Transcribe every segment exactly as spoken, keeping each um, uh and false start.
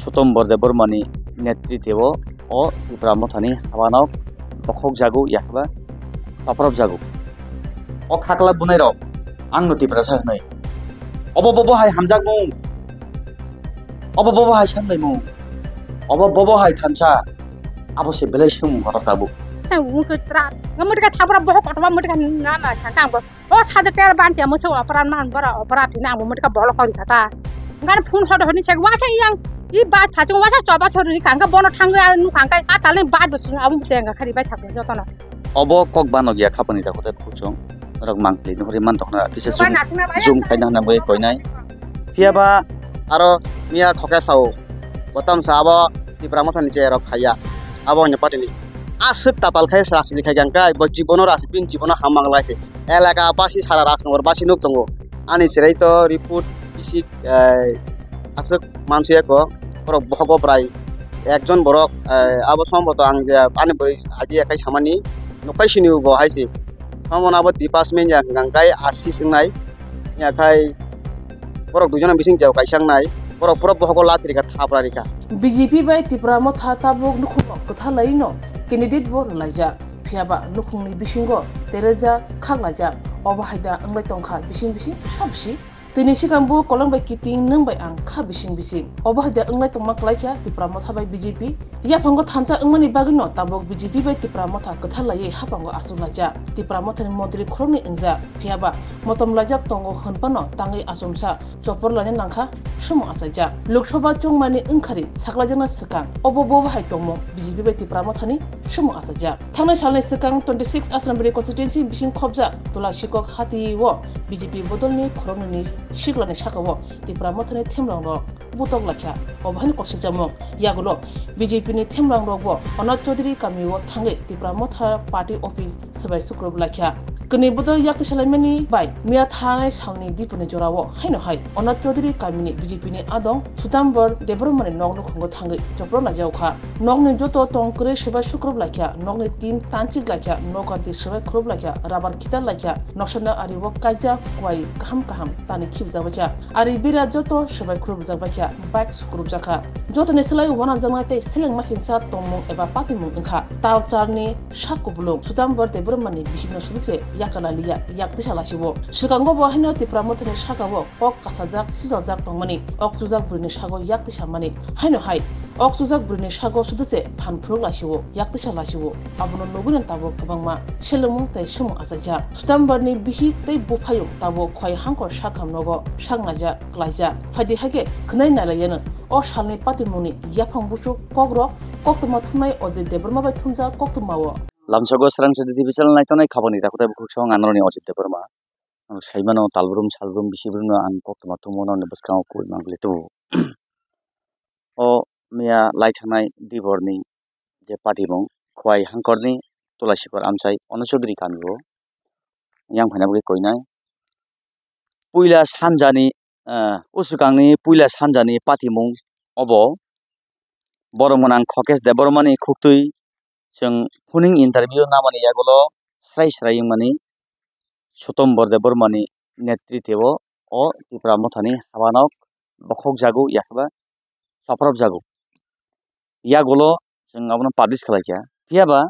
Sutombor Debbarmani netritwo o Tipra Mothani habanok bokhokjago, yakheba chopropjago. O khakla bunairok angno Tiprasa hwnwi. Obo bobo hai hamjakmung. Obo bobo hai samlaimung. Obo bobo hai thansa. Abo se belai swngmung kotor tabuk. Chang wngkhe tra. Ngamwdwkha thabra bohok kotorma mwdwkha nana kha kang bo. O sade ter ban tiya moso opera man bora opera thina ang mwdwkha bolok kori kha ta. Ngan phone hor hor ni chek wasa yang i bat phachung wasa choba sori kang bono thang ya nu kang kai ka tal ni bat bo chung abo cheng kha khari bai sak jotono. Obo kok banok ya khapani ta kote buchung. Rok mangpli nuhuri man tokna kisa chung chung khaina hwnna bai koinai. Phiya ba aro miya khoke sao. Botam sa abo Tipra Mothani che rok khaya. Abo ni party ni. Aswk tatal khai sasini khai kang kai bo jibono ras bin jibono hamang lai se. Elaka basi sara ras nor basi nuk tongo. Ani serai to report isi, eh, aswk mansu eko borok bohogo brai. Ekjon borok, eh, abo somboto ang je ani boi idea kai samani nokai sini ugo hai se. Somo na abo department ya hwnkha khe asis wngnai. Wngya khai borok duijon bising jao kaisa wngnai. Borok pura bohogo lati rikha, thapra rikha. B J P bai Tipra Motha tabuk nukhungo kwtha laino candidate bo rwlaijak. Phiyaba nukhungni bisingo terejak, khaklaijak. Obo hai da wnglai tongkha bising bising sa bisi. Tini sikang bo kolom bai kiting nwng bai ang kha bising bising. Obo hai da wnglai tongma kwlaikha Tipra Motha bai B J P. Yaphango thansa wngmani bagwino tabuk B J P bai Tipra Motha kwthar laiwi haphango achuk laijak. Tipra Mothani montri khoroknwi wngjak, phiyaba motom laijak tongo hwnphano tangwi achomsa chopor laina nangkha, swmung achaijak. Lok Sabha chongmani wngkhari saklaijakna swkang obo bo bahai tongmung B J P bai Tipra Mothani swmung achaijak. Thangnai salni swkang twenty six Asrambari constituency bising khobjak Tulasikok hati o B J P bodolni khoroknwini siklani sakao Tipra Mothani themrang rok butok laikha. Obo haino koksijamung. Yagulo B J P ni themrang rok bo Anat Chaudhary kami o thangwi Tipra Motha party office swbai sukrub laikha. Kwnwi bodol yak tisalaimani bai miya thangnai salni dipuni jorao haino hai Anat Chaudhary kamini B J P ni adong Sudambor Debbarmani nok nukhungo thangwi chopro laijao kha. Nokni joto tong kwrwi swbai sukrub laikha, nokni tin tanchik laikha, nokanti swbai khurub laikha, rabar khitar laikha, noksana ari o kaijak kwai kaham kaham tani khibjak baikha. Ari bira joto swbai khurubjak baikha, bike sukrubjakha. Jotoni slai uanajaknai tei seleng masingcha tongmung eba patimung wngkha. Talcharni sak kubulung Sudambor Debbarmani bihikno suduse yakalaliya yak tisa lasiwo. Swkango bo haino Tipra Mothani sakao kok kasajak, sichaljak tongmani, ok chujak bwrwini sago yak tisamani. Haino hai, ok chujak bwrwini sago suduse phan phuruk lasio, yak tisa lasio. Abono nugwino tabuk kwbangma selengmung tei swmung achaijak. Sudambarni bihik tei buphayung tabuk Khwai Hangkor sakham nogo saknaijak, klaijak. Phaidi haikhe khwnai nailaiyano o salni patimungni yaphang buchuk kokrok koktwma thumnai Ojit Debbarma bai thumjak koktwmao. Lamsogo Srang Sadi T V channel naitongnai khabangni takhuk tei bukhuk song anoroni Ojit Debbarma. Ang saimano talbrum salbrum bisi brumno ang koktwma thumo nokni bwskango kubui mangpili tubu. O miya lai thangnai diborni je patimung Khwai Hangkorni Tulasikor amchai Ono Chaudhary kamio yang phaina bagwi koinai. Puila sanjani, eh, usukangni puila sanjani patimung obo borok mwnang Khokesh Debbarmani khuktwi chwng phuning interview namani yagulo srai srai wngmani Sutombor Debbarmani netritwo o Tipra Mothani habanok bokhokjago yakheba chopropjago. Yagulo chwng abono publish khlaikha. Phiyaba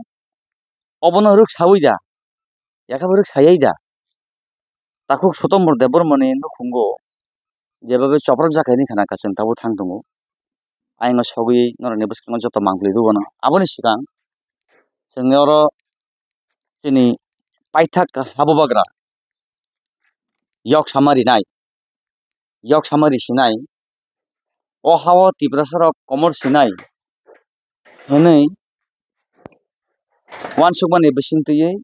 obono rwksawi da, yakheba rwksayai da. Takhuk Sutombor Debbarmani nukhungo jebabe chopropjak hinwi khana kha chwng tabuk thang tongo. Ayang sogwi norokni bwskango joto mangpili rwgano. Aboni swkang chwngni oro chini paithak habubagra yok sama rinai, yok sama risinai, o hao Tiprasarok komor sinai hwnwi uansukmani bising twiwi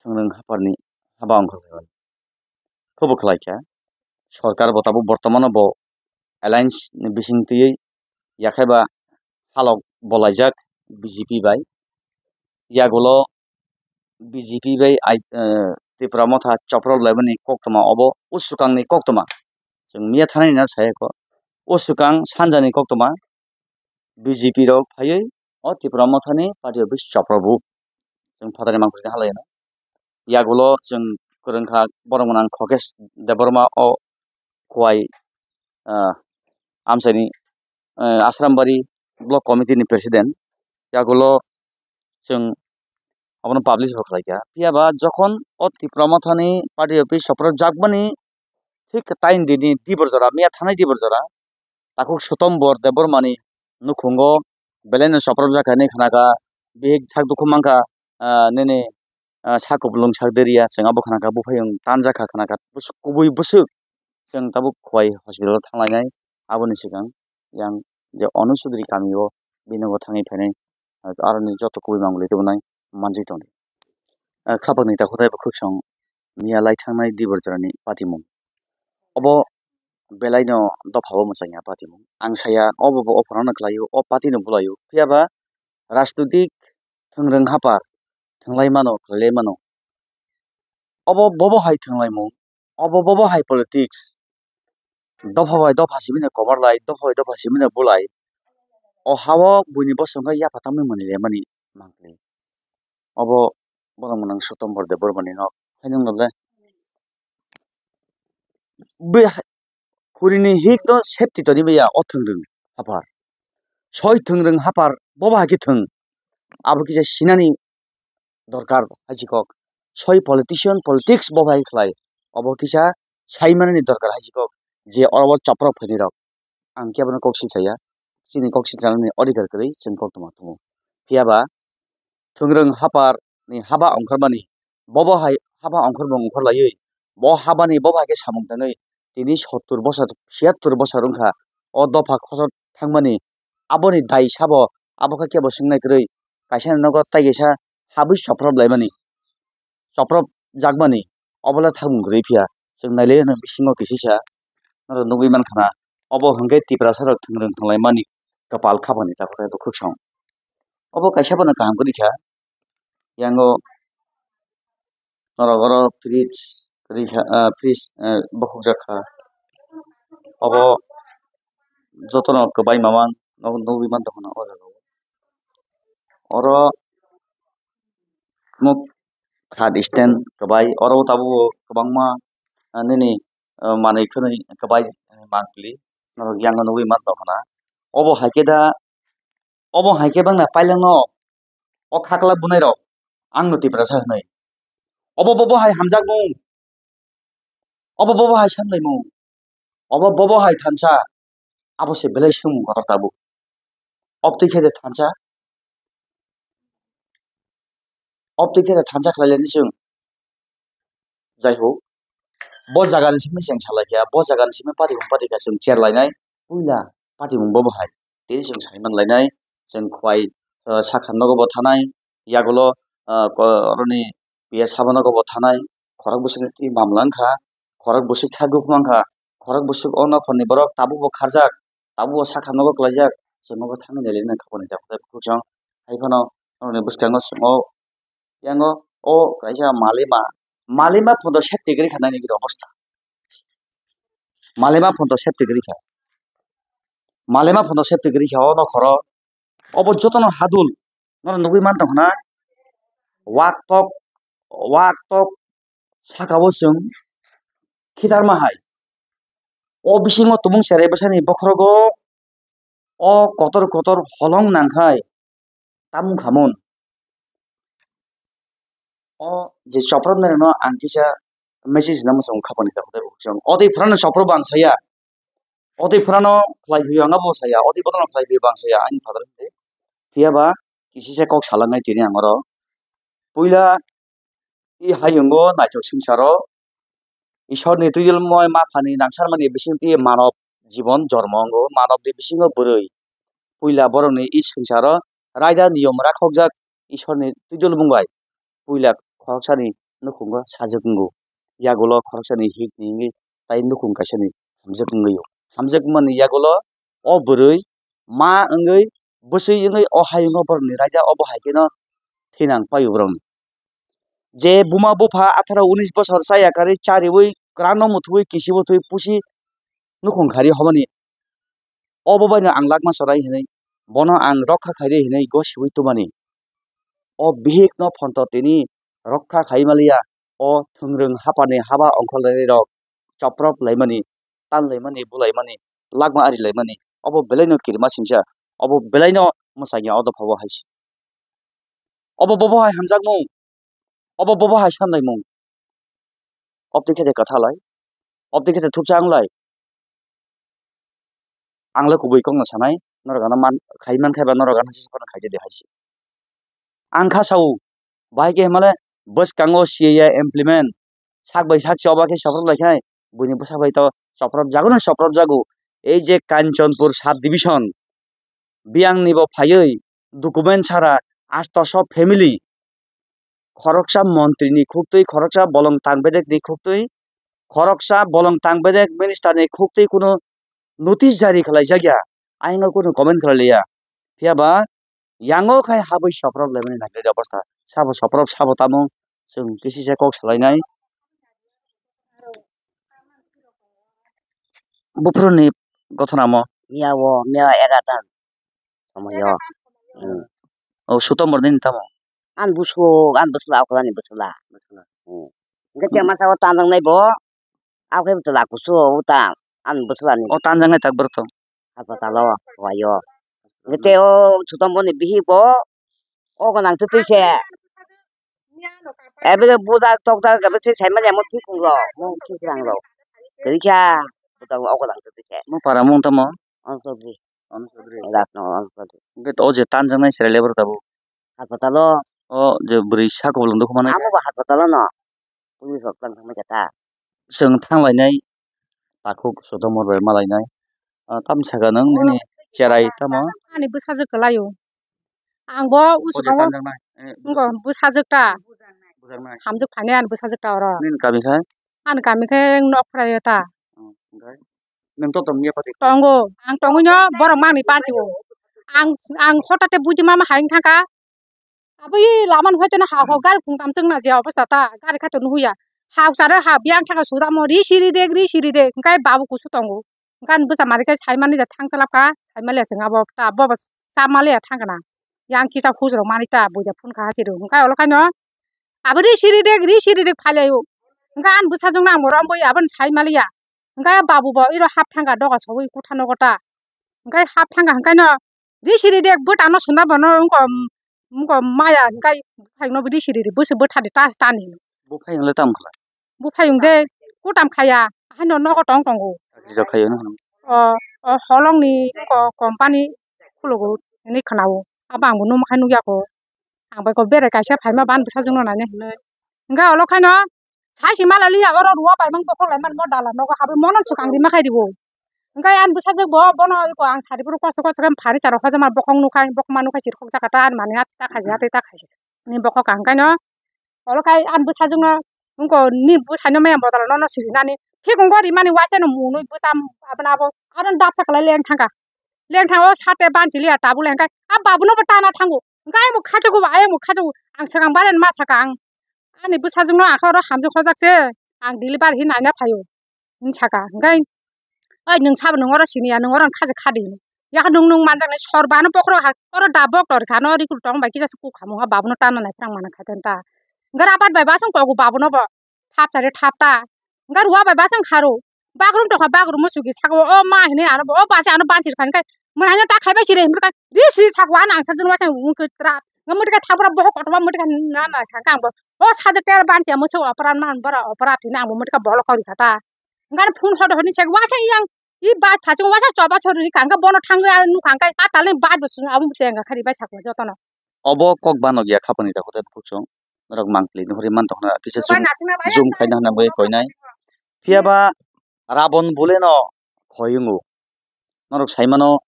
thwngrwng haphar ni haba ongkhorlaio. Khubo khlaikha. Sorkar bo tabuk bortomano bo alliance ni bising twiwi yakheba halok bolaijak B J P bai. Yagulo B J P bai ai, eh, Tipra Motha choprok laimani koktwma obo usukangni koktwma. Chwng miya thanani no sayakho. Usukang sanjani koktwma B J P rok phaiwi o Tipra Mothani party office choprobu. Chwng phatani mangpili halaino. Yagulo chwng kwrwngkha borok mwnang Khokesh Debbarma o Khwai, ah, amchaini eh, Asrambari Block Committee ni President, yagulo chwng abono publish bo khlaikha. Phiya ba jokhon o Tipra Mothani party office soprojak mani thik tain dini dibor jora, miya thanai dibor jora, takhuk Sotombor Debbarmani nukhungo belaino soprojak hinwi khnakha, bihik sak dukhu mankha, ah, nini, ah, sak kupulung sak deriya, chwng abo khnakha, buphayung tanjakha khnakha, bwswk kubui bwswk chwng tabuk Khowai hospital o thanglainai, aboni swkang yang je Onu Sudri kamio binogo thangwi phainai, ah, aroni joto kubui mangwlwi tubunai manjwi tongdi. Ah, khapangni takhuk tei bukhuk song miya lai thangnai dibor jorani patimung. Obo belaino dophao mwchangya patimung. Ang saya obo bo o phorano khlaio, o patino bulaio. Phiya ba rajnoitik thwngrwng hapar thwnglai mano, khlailai mano. Obo bobo hai thwnglaimung, obo bobo hai politics. Dopha bai dopha simi no kobar lai, dopha bai dopha simi no bulai. O ha-o buini bosong khe yapha tangwi mwnwi lemani mangpili. Obo borok mwnang Sotombor Debbarmani nok. Haino wngkha le bui ha-, khurini hik no safety toni baiya o thwngrwng hapar. Soi thwngrwng hapar bobo hai khe thwng. Abo kisa sinani dorkar hai si kok. Soi politician, politics bo hai khlai. Obo kisa sai manani dorkar hai si kok. Je oro o chaprok phaini rok. Ang kebono kok si chaya. Chini kok si chanani odhikar kwrwi chwng kok tongma tongo. Phiya ba thwngrwng hapar ni haba ongkhormani. Bobo hai haba ongkhormung ongkhorlaiwi. Bo habani bobo hai khe samung tangwi. Tini sottur bosor, siyattur bosor wngkha. O dopha khosor thangmani. Aboni dai sabo abo khe kebo swngnai kwrwi. Kaisa nogo tai kaisa habwi choprop laimani, choprop jakmani, obola thangmung kwrwi phiya. Chwng nailai no bisingo kisisa norok nugwi mankha na, obo hwnkhe Tiprasa rok thwngrwng thwnglaimani kwpal khapani takhuk tei bukhuk song. Obo kaisa bono kaham kwrwi kha, yango norok oro fridge kwrwi kha, ah, fridge, ah, bukhukjak kha. Obo jotono kwbai mamang nugwi mantongkha na o jaga o. Oro nuk khat stand kwbai, oro tabuk kwbangma, ah, nini, ah, manwi khwnwi kwbai mangpili norok yango nugwi mantongkha na. Obo hai khe da, obo hai khe bangna pailangno o khakla bunai rok ang no Tiprasa hwnwi. Obo bobo hai hamjakmung. Obo bobo hai sanlaimung. Obo bobo hai thansa. Abo se belai swngmung kotor tabuk. Obtwi khe de thansa. Obtwi khe de thansa khlai laini chwng. Jai ho. Bo jaga ni simi chwng salai kha. Bo jaga ni simi patimung pati kha chwng chair lainai. Puila patimung bobo hai. Tini chwng sai man lainai. Chwng Khowai, ah, sakha nogo bo thanai. Yagulo, ah, ko-, oroni P S haba nogo bo thanai, khorok bwswkni twi mamla wngkha, khorok bwswk thaguk wngkha, khorok bwswk o nokhorni borok tabukbo kharjak, tabukbo sakha nogo klaijak, chwngnogo thangwi nailai nang kha boni tabuk tabuk chwng. Hai phano norokni bwskango chwng o yango o kaisa malima, malima photo safety kwrwi kha nini obostha. Malima photo safety kwrwi kha. Malima photo safety kwrwi kha o nokhoro. Obo jotono hadul. Norok nugwi mantong hwnai. Wak tok, wak tok saka o chwng khitarma hai. O bisingo tumung cherai bwsani bokhorogo o kotor kotor holong nangkhai tamung khamon. O je choprobnairokno ang kisa message rwna muchungo khapani takhuk tei bukhuk song. O twi phurano choprobo ang saya. O twi phurano khlai phaiyo ang abo saya. O twi bono khlai phaiyo ang saya. Ani father hwnkhe. Phiya ba kisisa kok salangnai tini ang oro. Puila i hayungo naithok swngcharo Ishorni twijlmung maphani nangsarmani bisingtwi manob jibon jormo wngo. Manobni bisingo bwrwi puila borokni i swngcharo raida niyom rakhokjak Ishorni twijlmung bai puila khoroksani nukhungo sajwk wngo. Yagulo khoroksani hikni wngwi tai nukhung kaisani hamjwk wngwi-o. Hamjwk wngmani yagulo o bwrwi ma wngwi bwswi wngwi o hayungo borokni raida obo hai kheno thinang paio borokni. Je buma bupha atharo unis bosor chaya karwi chariwi kwrangno muthubwi kisibo thwi pusi nukhung khari hobani. Obo baino ang lakma chonai hinwi bono ang rokha khairi hinwi gosiwi tumani. O bihikno phonto tini rokha khai maliya, o thwngrwng hapani haba ongkhorlairok choprop laimani, tan laimani, bu laimani, lakma ari laimani. obo belai no kirima singsa, obo belai no mwsang ya o dopha o hai se. Obo bobo hai hamjakmung, obo bobo hai sanlaimung. Obtwi khe de kwtha lai, obtwi khe de thupsa wng lai. Ang le kubui kok no sanai, norok ano man, khai man khe ba norok ano se phano khai de hai se. Ang kha sao, bahai khe himale bwskango C A A implement, sak bai sak se obo khe soprop lai khai, buini bwsa bai to soprop jago no soprop jago. Ei je Kanchanpur sub division, biyang ni bo phaiwi document sara astoso family, khoroksa montri ni khuktwi, khoroksa bolong tang bedek ni khuktwi, khoroksa bolong tang bedek minister ni khuktwi kunu notice jari khlai jak ya, ayang o kunu comment khlai liya. Phiya ba yango khai habwi soprop lai mani nai nai obostha. Sabo soprop, sabo tamo, chwng kisi se kok salai nai. Buphuru ni gothona mo. Miya o, miya egarta. Somoyo. Hmm. O, sutom bor din tamo. An busuk, an busuk, ako ni busuk la. Busuk la. Hmm. Hingke te masa o tanjang nai bo. Ako ni busuk la kusu o ta. An busuk la ni. O tanjang nai tak bor to. Hospital o, wayo. Hingke te o sutom bo ni bihi bo. O ko nang tu tu se. Ebe de budak tokdak ebe se saimani amo thik wnglo, mo thik ranglo. Kwrwi kha budak o golang twi khe. Mo para mung tamo? Ono Chaudhary. Ono Chaudhary. Lasno Ono Chaudhary. Hwnkhe o je tanjaknai chwrai lebar tabuk. Hospitalo. O je bwrwi saka bolong dukhu mano. Amo bo hospitalo no. Police rok tang thangma khe ta. Chwng thanglainai takhuk Sudomor bai malainai. Ah, tamni saka nwng nini cherai tamo? Ani bwsajwk kwlaio. Ang bo o je usukango tanjaknai, eh, wngkha bwsajwk ta. Bujaknai. Hamjwk phainai ani bwsajwk ta oro. Nini kami khe? Ani kami khe nok phwraio ta. Hmm, onkhe? Nwng to tongya pati? Tongo. Ang tongwino borok mangni panchio. Ang, ang hotate buidi mama hai wngkha kha. Aboni lama ni hoite no ha ho gari phung tam chwngna je obostha ta, gari khato nuhuya. Ha charo ha biyang thaka sudamo ri siri dek, ri siri dek, hwnkhe babu kusu tongo. Hwnkhe ani bwsa mari khe saimani da thang chalap kha, saimaliya chwng abo ta, bobo chamaliya thang kana. Yang kisa hujrok mani ta, buida phun kha hachiro. Hwnkhe olo khaino abo ri siri dek, ri siri dek phailaio. Hwnkhe ani bwsajwkno ang bo romwi aboni saimaliya. Hwnkhe babu bo iro hap thang kha doga sogwi kutha nogo ta. Hwnkhe hap thang kha hwnkhe no ri siri dek bwtano suna bono wngkha, wngkha maya hwnkhe buphayungno ri siri ri bwswk bwtha di tas tani. Buphayung le tamo khlai? Buphayung de kutam khaya, haino nogo tong tongo. Chakri rok khayo no? O, o holongni wngkha company khulugo hinwi khwnao. Abo ang bo nukha nukya kho. Ang bai kok bere kaisa phaima ban bwsajwkno naina hinwi. Hwnkhe olo khaino saisi mala liya oro rua bai mang bokhok lai man mo dala nogo habwi mono swkang rima khai dibo. Hwnkhe ani bwsajwk bo bono eko ang sari phuru kosto kosto khe phari charok hojama bokhok nukhai bokhokma nukhai chirkhok jaka ta ani mani ta khaisi atwi ta khaisi. Ni bokhok ang khaino olo khai ani bwsajwkno wngko ni bwsaino maya bodol nono sirinani thik wngkha rimani waisa no munwi bwsa abono abo aro dapsa kwlai leng thangkha. Lengthang o sate banchiliya tabuk le hwnkhe a babuno bo tana thango. Hwnkhe ayang bo khajago ba, ayang bo khajago. Ang swkang barani ma saka ang. Ani bwsajwkno ang khe oro hamjwk hojak se. Ang deliver hinwi naina phaio. Hwnwi saka. Hwnkhe, "Oi, nwng sabo nwng oro siniya, nwng oro khaja khadi." Yakhe nwng nwng manjaknai sor bano bokhorok ha, oro da bok tor kha no recruit tong bai kisa se kuk hamung ha babuno tana nai phrang mana kha ten ta. Hwnkhe rabat bai basong kogu babuno bo. Thap tari thap ta. Hwnkhe rua bai basong haro. Bagrum tokha bagrum mo sugi saka o ma hinwi ano bo o basi ano banchir kha hwnkhe mwnaino ta khaibai siri hwnkhe ri siri saka ano ang sajwk no waisa wngkhe tra. Hwnkhe mwtwkhe thapra bohok kotorma mwtwkhe na na kha hwnkhe ang bo o sajwk tel banchiya mwswk opera man bora opera thwina ang bo mwtwkhe bolok kori kha ta. Hwnkhe ano phone hodo hwnwi saka waisa yang i bai phachung waisa choba sorwi kha hwnkhe bono thangwi nukha hwnkhe a talni bai bo chwng abo chengkha khari bai saka jotono. Obo kok banok ya khapani da hote bukhuk chwng norok mangpili nuhuri man tongna kisa zoom, zoom khaina hwnna bagwi koinai. Phiya ba Rabon bole no khoi wngo. Norok sai mano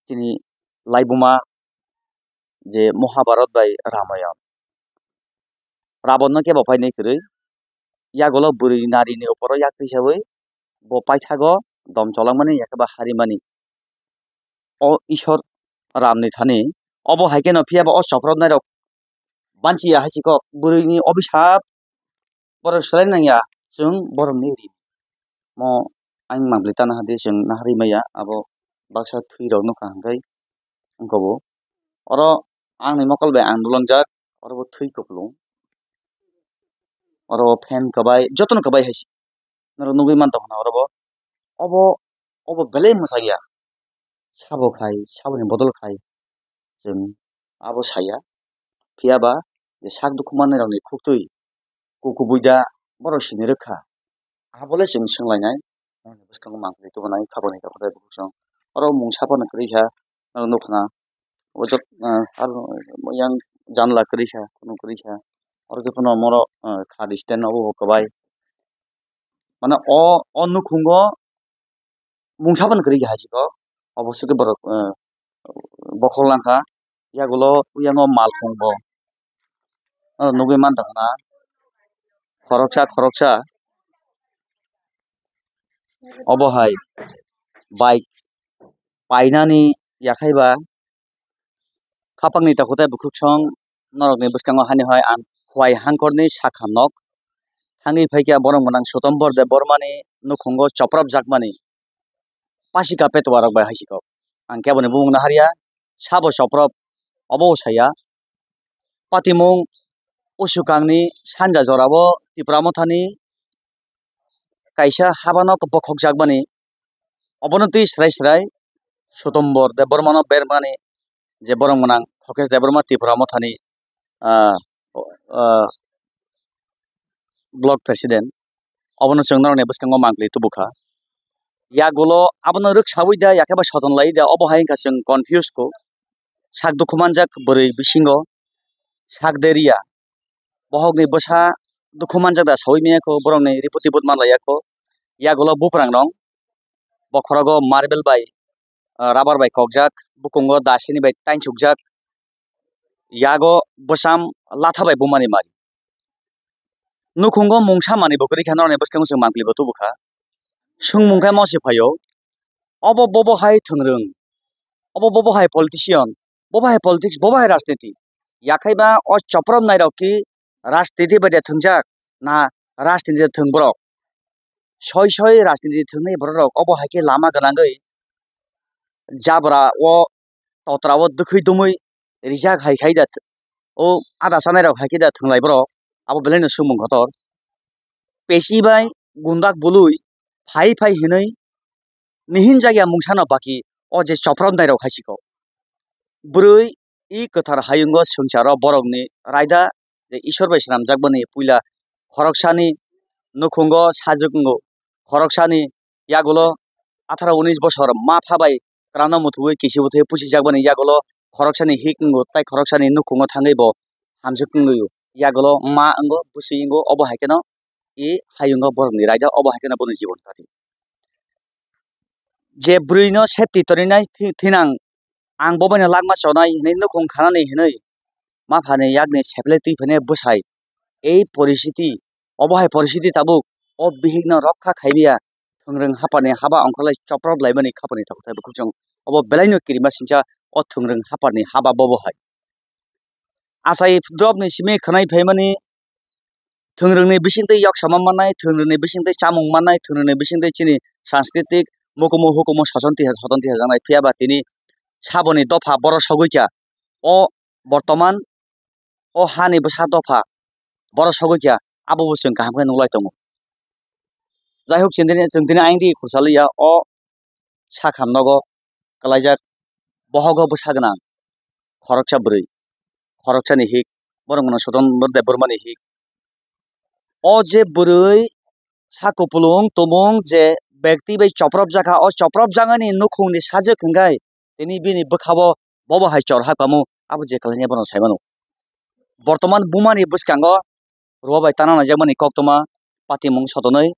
chini laibuma je Mahabharat bai Ramayan. Rabon no kebo phainai kwrwi. Yagulo bwrwi nari ni opor o yak twi sawi bo paithago dom cholangmani yakhe ba harimani. O Isor Ram ni thani obo hai kheno phiya ba o chopropnai rok banchiya hai si kok bwrwi ni obisap borok seleng nangya chwng borok ni ri mo ang mangpili tana hadi chwng naharwi maya abo baksa thwi rok nukha hwnkhe wngkha bo oro ang ni mokol bai ang dolongjak oro bo thwi kupulung. Oro bo fan kwbai, jotono kwbai hai se. Norok nugwi man tongkha na oro bo. Obo, obo belai mwchang ya. sabo khai, saboni bodol khai chwng abo saya. Phiya ba je sak dukhu manwi rokni khuktwi ku kubui da borok sini rwkha. Abo le chwng swnglainai, bwskango mangpili tubunai khaboni kha khe bukhuk song. Oro mungsa phano kwrwi kha, norok nukha na. O jot, ah, aro yang janla kwrwi kha, khunuk kwrwi kha. Oro khe phano omoro, ah, khadi stand obo bo kwbai. Mane o, o nukhungo mungsa phano kwrwi kha hai se kok. Obo se khe borok, ah, bokhok langkha. Yagulo yango malkhung bo, ah, nugwi mantongkha na. Khoroksa, khoroksa. Obo hai bike painani yakhai ba khapangni takhuk tei bukhuk song norokni bwskango hani hai ang Khwai Hangkorni sakha nok thangwi phaikha borok gwnang Sotombor Debbarmani nukhungo chopropjakmani pasika petwa rok bai hai se kok. Ang keboni bumung naharya, sabo choprop obo saya. Patimung usukangni sanja jorao Tipra Mothani kaisa habanok bokhokjakmani, obono twi srai srai Sotombor Debbarmano bermani je borok gwnang Khokesh Debbarma Tipra Mothani, ah, ah, block president, obono chwng norokni bwskango mangpili tubukha. Yagulo abono rwksaui da, yakhe ba soton lai da, obo hai wngkha chwng confuse kho. Sak dukhu manjak bwrwi bisingo sak deriya. Bohokni bwsa dukhu manjak da saui manya kho, borokni riput tibut manlaiya kho. Yagulo buprang rong, bokhorogo marble bai, ah, rubber bai kokjak, bukungo dasini bai tainsukjak, yago bwsam latha bai bumani mari. Nukhungo mungsa manwi bo kwrwi kha, norokni bwskango chwng mangpili bo tubukha. Swngmung khe mosi phaio, obo bobo hai thwngrwng, obo bobo hai politician, bobo hai politics, bobo hai rajniti. Yakhai ba o chopropnai rok ki rajniti bai de thwngjak na rajniti de thwng borok? Soi soi rajniti thwngnai borok rok obo hai khe lama gwnangwi jabra o totra o dwkhwi dumwi rijak hai khai da th-, o ada chanai rok hai khe da thwnglai borok, abo belai no swngmung kotor. Pesi bai gundak bului phai phai hinwi nihin jakya mungsano baki o je chopropnai rok hai si kok. Bwrwi i kwthar hayungo swngcharo borokni raida je Ishwar bai swnamjakmani puila khoroksani nukhungo sajwk wngo, khoroksani yagulo atharo unis bosor ma pha bai kwrano muthubwi kisi bwthai pusijakmani yagulo khoroksani hik wngo tei khoroksani nukhungo thangwi bo hamjwk wngwi yagulo ma wngo bwswi wngo obo hai kheno i hayungo borokni raida obo hai kheno bono jibon kari. Je bwrwino safety toninai thi-, thinang, ang bobaino lakma chonai hinwi nukhung khanani hinwi maphani yakni seplai twi phainai bwsai. Ei poristhiti, obo hai poristhiti tabuk o bihikno rokha khaibiya thwngrwng haphani haba ongkholai choprop laimani khapani takhuk tei bukhuk chwng obo belaino kirima singcha o thwngrwng haphani haba bobo hai. Achai dropni simi khwnai phaimani thwngrwngni bisingtwi yoksama mannai, thwngrwngni bisingtwi chamung mannai, thwngrwngni bisingtwi chini sanskritik mukumu hukumu sochon tiha soton tiha jaknai. Phiya ba tini saboni dopha borok sogwi kha. O bortoman o hani bwsa dopha borok sogwi kha, abo bo chwng kaham khe nuklai tongo. Jai hok, chwng tini, chwng tini ayang di khursa liya, o sakha nogo kwlaijak bohogo bwsa gwnang khoroksa bwrwi, khoroksani hik, borok mano Soton Debbarmani hik. O je bwrwi sa kupulung tumung je bekti bai chopropjak kha, o chopropjaknani nukhungni sajwk hwnkhe tini bini bwkhao bobo hai chor ha kamo, abo je kwlaina bono sai mano. Bortoman bumani bwskango rw bai tana naijakmani koktwma patimung sotonwi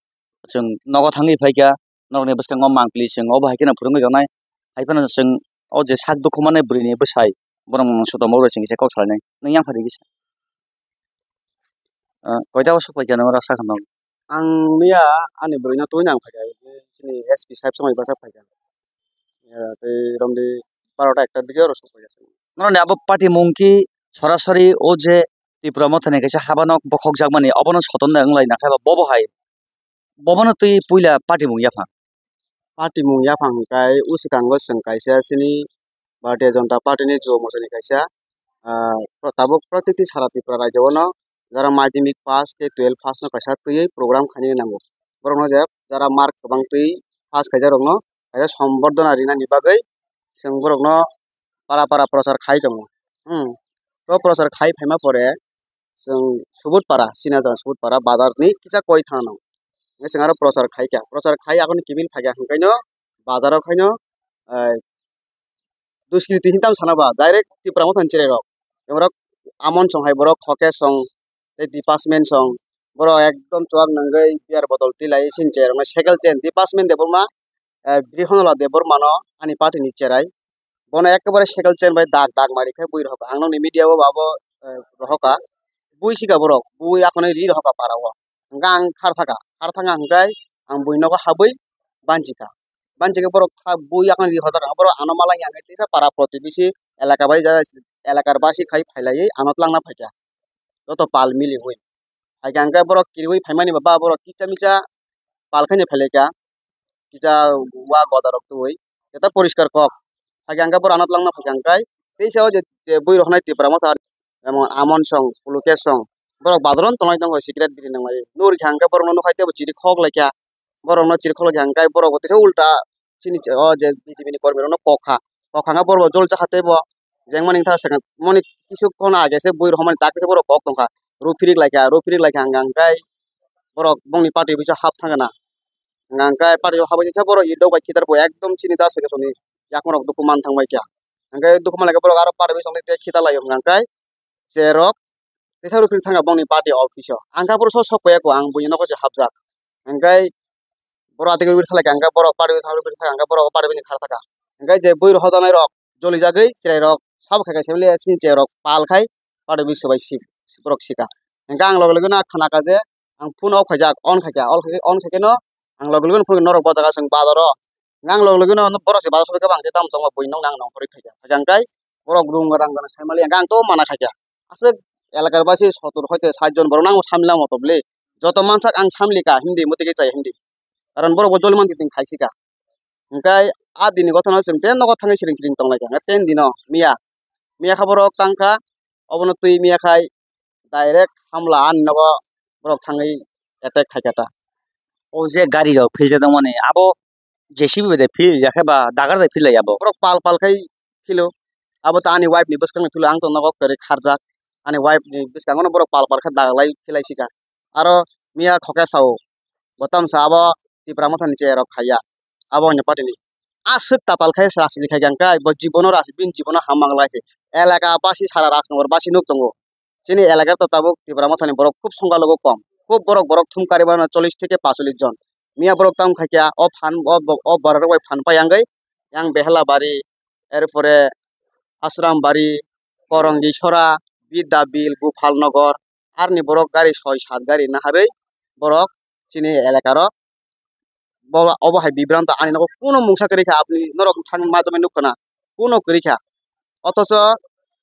chwng nogo thangwi phaikha, norokni bwskango mangpili chwng obo hai kheno phwrwngwi tongnai, hai phano chwng o je sak dukhumanai bwrwini bwsai borok sotongo rw chwng kisa kok salainai, nwng yang phari kisa. Ah, koita o sok paikha nwng oro sakha nogo? Ang miya ani bwrwino tubui nang phaikha, chini S P saheb songwi bwsajak phaikha. Ya, tei romdi barota ekta dige oro sok paikha. Norokni abo patimung ki sorasori o je Tipra Mothani kaisa habanok bokhokjakmani obono sotonde wnglaina khe ba bobo hai, bobono twi puila patimung yaphang. Patimung yaphang hwnkhe uswkango chwng kaisa chini Bharatiya Janata Party ni Jubo Morcha ni kaisa, ah, pro-, tabuk protiti sara Tripura rajyo no jara madhyamik pass tei twelve pass no kaisa twiwi program khaina nango. Borok no je jara mark kwbang twi pass khaijak rok no kaisa sombordhona rinani bagwi chwng borokno para para prochar khai tongo. Hmm. O prochar khai phaima pore chwng Subut para, Sinajang Subut para bazar ni kisa koi thang nang. Chwng aro prochar khai kha. Prochar khai akoni kibil phaikha hwnkhaino bazar o khaino, eh, Duskiriti hinwi tamo sana ba, direct Tipra Motha ni cherai rok. Borok Amon song hai borok, Khoke song, tei Department song. Borok ekdom chuak nangwi beer bottle tilai sini cherai rok. Cycle chain, Department Debbarma, eh, Brihonola Debbarma no ani party ni cherai. Bono ekebare cycle chain bai dak dak mari khe bui rohor. Ang nokni media o abo, eh, rohor ka. Bui sika borok, bui akhonwi ri rohor ka para o. Hwnkhe ang khar thaka, khar thangkha hwnkhe ang buini nogo habwi banchikha. Banchikhe borok kha bui yakhwna ri hojakha, borok ano malai ya hwnkhe teisa para protibesi elaka bai ja, elakar basi khai phailaiwi ano twlangna phaikha. Joto pal miliwi phaikha hwnkhe borok kiriwi phaimani ba borok kicha micha pal khaino phailaikha. Kisa wa goda rok twi, jeta poriskar kok. Phai khe ang khe borok ano twlangna phai khe ang khe teisa o je, je bui rok nai Tipra Motha, emon Amon song, Pulukesh song, borok bazar o tongnai tongo cigarette biri nang lai. Nurikha ang khe borok no nukhai teibo chiri khok laikha, borok no chiri khok laikha ang khe borok bo teisa ulta chini o je B J P ni kormi rok no kok kha, kok kha ang khe borok bo jol cha kha teibo. Jeng mani wngkha second moni kisu kono age se bui rohormani tak khe borok kok tongkha. Ru phirik laikha, ru phirik laikha hwnkha hwnkhe borok bongni party bisingo hap thangkha na. Hwnkha hwnkhe party o habwi tongsa borok idok bai khitar bo ekdom chini da sori soni yakung rok dukhu man thang bai kha. Hwnkhe dukhu man lai khe borok aro party bisingo tei khitar lai hwnkha hwnkhe cherok teisa ru phirik thangkha bongni party office o. Ang khe aphuru sok sok pai ya kho, ang buini nogo se hapjak. Hwnkhe borok atwkhe uri salai kha, hwnkhe borok party bai thangwi uri salai kha, hwnkhe borok party bai khara thaka. Hwnkhe je bui rok hojaknai rok joli jagwi chwrai rok sabo khai khai simi le sini chwrai rok pal khai party bai swbai si borok sika. Hwnkhe ang loge loge no khana kha je ang phone off khaijak, on khaikha, on khaikhe no ang loge loge no phone norok bo jaga chwng bazar o. Hwnkhe ang loge loge no borok se bazar sogwi khe bang khe tamo tongo buini nokni ang nongkhorwi khaikha. Hwnkhe borok rung rang gana khai mali hwnkhe ang to mana khaikha. Aswk elakar basi sotor hoite sait jon borok no ang samlai motom le. Joto mansak ang samlika hindi motike chai hindi. Karon borok bo joli man kiting khaisika. Hwnkhe a dini gothano chwng ten nogo thangwi siring siring tonglaikha. Hwnkhe ten dino miya. Miya kha borok tangkha, obono twi miya khai direct hamla ani nogo borok thangwi attack khaikha ta. O je gari rok philjak tongmani abo J C B bai de phil ya khe ba dagar de phil lai abo. Borok pal pal khai philo. Abo ta ani wife ni bwskango philo, ang to nogo kwrwi kharjak. Ani wife ni bwskango no borok pal pal khe daglai philaisika. Aro miya khoke sao. Bo tamsa abo Tipra Motha ni chair rok khaiya. Abo hwnwi party ni. Aswk tatal khai se rajniti khai khe ang khe bo jibono raj-, bini jibono hamma glai se. Elaka basi sara Rajnagar basi nuk tongo. Chini elaka to tabuk Tipra Motha ni borok khub songkha logo kom. Khub borok, borok thum kari mano chollish theke pacholis jon. Miya borok tamo khai khe o phan, o, o borok rok bai phan pai yang gai. Yang Behelabari, erpore Asrambari, Korongisora, Bidyabil, Gopalnagar, arni borok gari soi sat gari naharwi borok chini elakaro bo obo hai bibranto ani nogo kuno mungsa kwrwi kha, aboni norok thani madhyome nukha na kuno kwrwi kha, othocho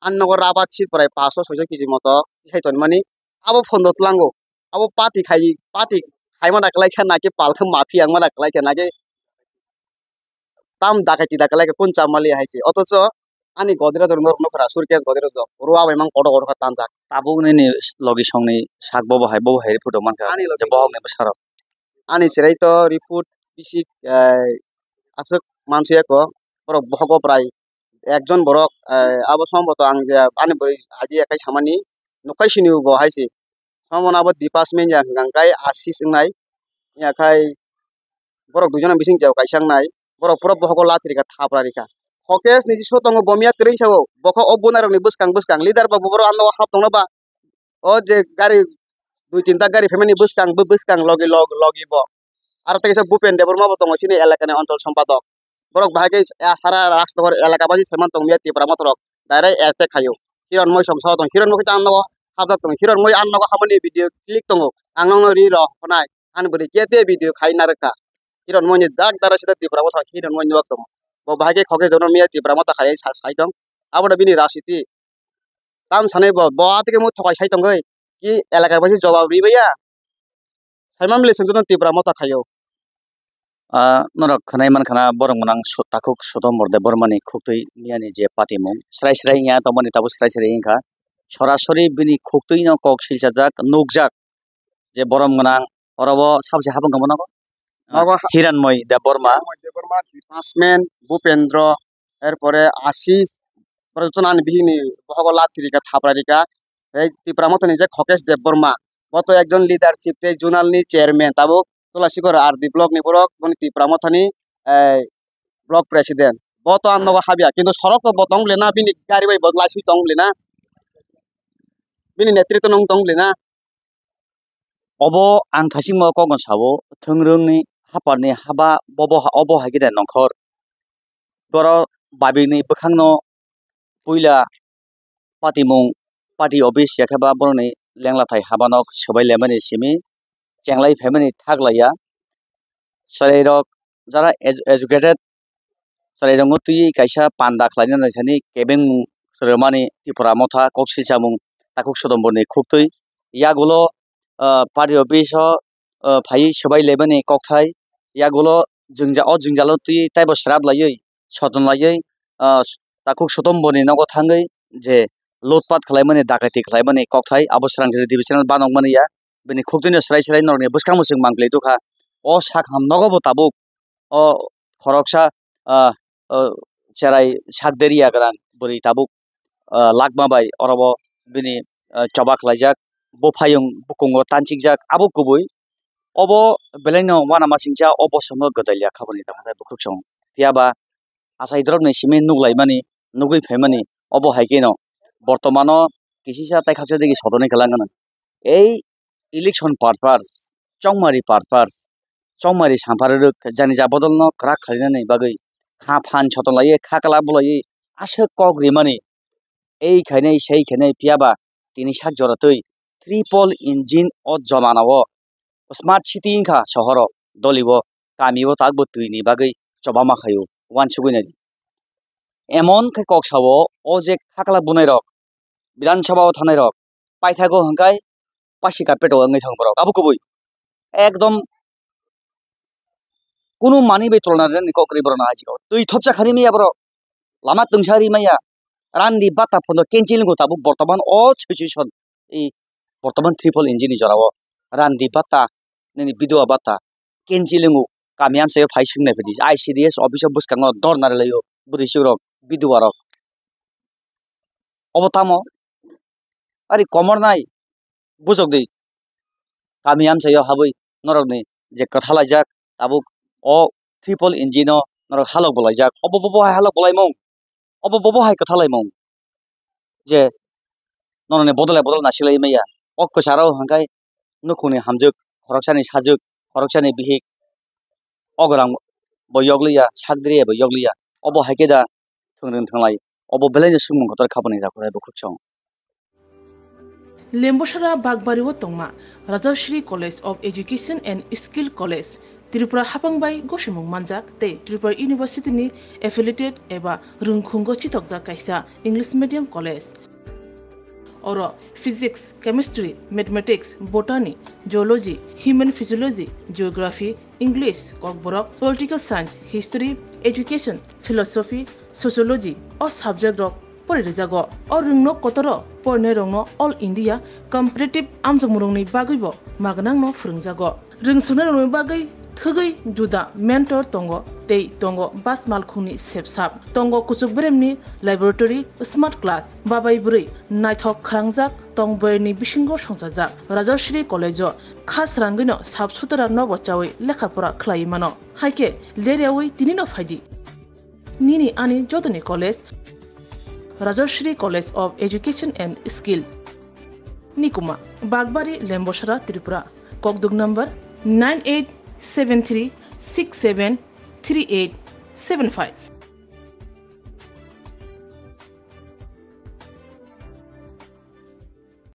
ani nogo rabar sitprai paso soiso kg moto tisai tonmani abo phondo tlango abo party khai party khaima da kwlai kha naki palkhe mafia wngma da kwlai kha naki tam dakaiti da kwlai kha kun chamali hai se. Othocho ani godrej rok norok nukha, suitcase godrej rok rwa bai mang kotor kotor khe tanjak. Tabuk nini logi songni sak bobo hai, bobo hai report rok mankha. Ani logi je bohok ni bwsarok. Ani cherai to report bisi, eh, aswk mansuya ko, borok bohogo prai ekjon borok, eh, abo somboto ang je ani bwrwi idea kai samani nukhai sini bo hai se. Somo no abo department ya hwnkha kai asis wngnai. Ya khai borok duijon bising jao kaisa wngnai. Borok pura bohogo latrika thapra rikha. Hokes ni jisu tongo bomya kwrwi sao. Bokha o bunai rokni bwskang bwskang leader ba borok ano hap tongna ba. O je gari dui tinta gari phaimani bwskang bw-, bwskang logi log-, logi bo. Aro tei kaisa Bhupen Debbarma bo tongo chini elakani onchol sompadok. Borok bahai khe sara Rajnagar elaka basi saiman tongmia Tipra Motha rok direct attack khaio. Hiranmoi song sao tong, Hiranmoi khe ang nogo hapjak tongo, Hiranmoi ang nogo hamani video click tongo, ang nokno ri rw hwnai, ani bwrwi kete video khai narwkha. Hiranmoi ni dak dara sida Tipra Motha Hiranmoi ni wak tongo. Bo bahai khe khokhe jono miya Tipra Motha khai sai tong. Abono bini rajniti. Tam sanai bo, bo atike mo thokai sai tongoi. Ki elaka bai jawab ri baiya. Saiman bile sengkhe Tipra Motha khaio. Ah, norok khwnai mankha na borok gwnang su-, takhuk Sudom Borde Bormani khuktwi miyani je patimung. Srai srai wngya tongmani tabuk srai srai wngkha. Sorasori bini khuktwino kok silchajak, nukjak. Je borom gwnang, oro bo sabse habang kamo nogo? Nogo ha- Hiranmoi Debbarma. Hiranmoi Debbarma, Department, Bhupendra, erpore Ashish, pore jotono ani bihikni bohogo lathi rika, thapra rika. Tei Tipra Mothani je Khokesh Debbarma, bo to ekjon leadership tei zonal ni chairman, tabuk Tulasikhor R D block ni borok, boni Tipra Mothani, eh, block president. Bo to ang nogo habya, kintu sorok to bo tong bole na, bini gari bai bo laiswi tong bole na, bini netritw nung tong bole na. Obo ang thasingmo kokno sao, thwngrwngni haparni haba bobo ha-, obo hai khe de nongkhor. Borok babini bwkhangno puila patimung, party office ya khe ba borokni lenglathai habano swbai laimani simi chenglai phaimani thak laiya. Chwrairok jara edu-, educated, chwrairokno twiwi kaisa panda khlaina naithani kebengmung swrwmani Tipra Motha kok silchamung takhuk sodomborni khuktwi. Yagulo, ah, party office o, ah, phaiwi swbai laimani kokthai. Yagulo jwngja-, o jwngjalo twiwi taibo swrap laiwi, soton laiwi, ah, takhuk sodomborni nogo thangwi je lutpat khlaimani, dakaiti khlaimani kokthai, abo Swrangchari divisional banokmani ya. Bini khuktwino swrai swrai norokni bwskangbo chwng mangpli tukha. O sak ham nogo bo tabuk o khoroksa, ah, ah, cherai sak deri yagrang bwrwi tabuk, ah, lakma bai orobo bini, ah, choba khlaijak, buphayung bukungo tanchikjak, abo kubui. Obo belaino uanamasingcha o bosongno gwdalya khaboni tongthai bukhuk song. Phiya ba achai drop ni simi nuk laimani, nugwi phaimani, obo hai kheno bortomano kisisa tai khaksa digi sodonwi kwlangano. Ei election purpose, chongmari purpose, chongmari sampharwi rwk jani ja bodolno kwrak khainani bagwi kha phan soton laiwi kha kwlak bulaiwi aswk kok rimani. Ei khainai sei khainai phiya ba tini sak jora twi triple engine o jomana o smart city wngkha sohoro, dolibo kamio takbo twini bagwi chobama khaio, uansugwi naidi. Emon khe kok sao, o je khakla bunai rok, Bidhan Sabha o thanai rok, paithago hwnkhai pasi carpet o wngwi thango borok, abo kubui. Ekdom kunu manwi bai tolna rwnani kok kwrwi borok no hai jigao. Twi thopsa kha rimaya borok. Lama twngsa rimaya. Randi bata phono cancel wngo tabuk bortoman o situation. I bortoman triple engine ni jorao. Randi bata, nini bidua bata. Cancel wngo. Kami amchaio phai swngnai phidi. I C D S office o bwskango dorna rwlaio. Bwrwi chukrok, bidua rok. Obo tamo? Ari komor nai. Bujok di. Kami amchaio habwi norokni je kwthalaijak, tabuk o triple engine o norok halok bolaijak. Obo bobo hai halok bolaimung? Obo bobo hai kwthalaimung? Je norokni bodol bai bodol nasilai maya. O kwcharo hwnkhai nukhungni hamjwk, khoroksani sajwk, khoroksani bihik, o gorang bo yokliya, sakdriya bo yokliya. Obo hai khe da thwngrwng thwnglai. Obo belaino swngmung kotor khaboni jakhornai bukhuk song. Lembosara Bakbari o tongma Rajashri College of Education and Skill College, Tripura hapang bai gosimung manjak tei Tripura University ni affiliated eba rwngkhungo chithokjak kaisa English medium college. Oro physics, chemistry, mathematics, botany, zoology, human physiology, geography, English, Kokborok, political science, history, education, philosophy, sociology o subject rok pori rijago. O rwngno kotoro porinai rokno All India competitive amjokmung rokni bagwibo magnangno phwrwngjago. Rwngswnai rokni bagwi thwgwi juda mentor tongo tei tongo bas malkhungni sepsap. Tongo kuchuk beremni laboratory, smart class, babai bwrwi naithok khwrangjak tong bwrwini bisingo songchajak. Rajashri College o kha srangwino sap sutara nobo chawi lekha pora khlaiwi mano. Haikhe leryawi tinino phaidi. Nini ani jotoni college, Rajashri College of Education and Skill. Nikuma, Bakbari, Lembosara, Tripura. Kokduk number nine eight seven three six seven three eight seven five.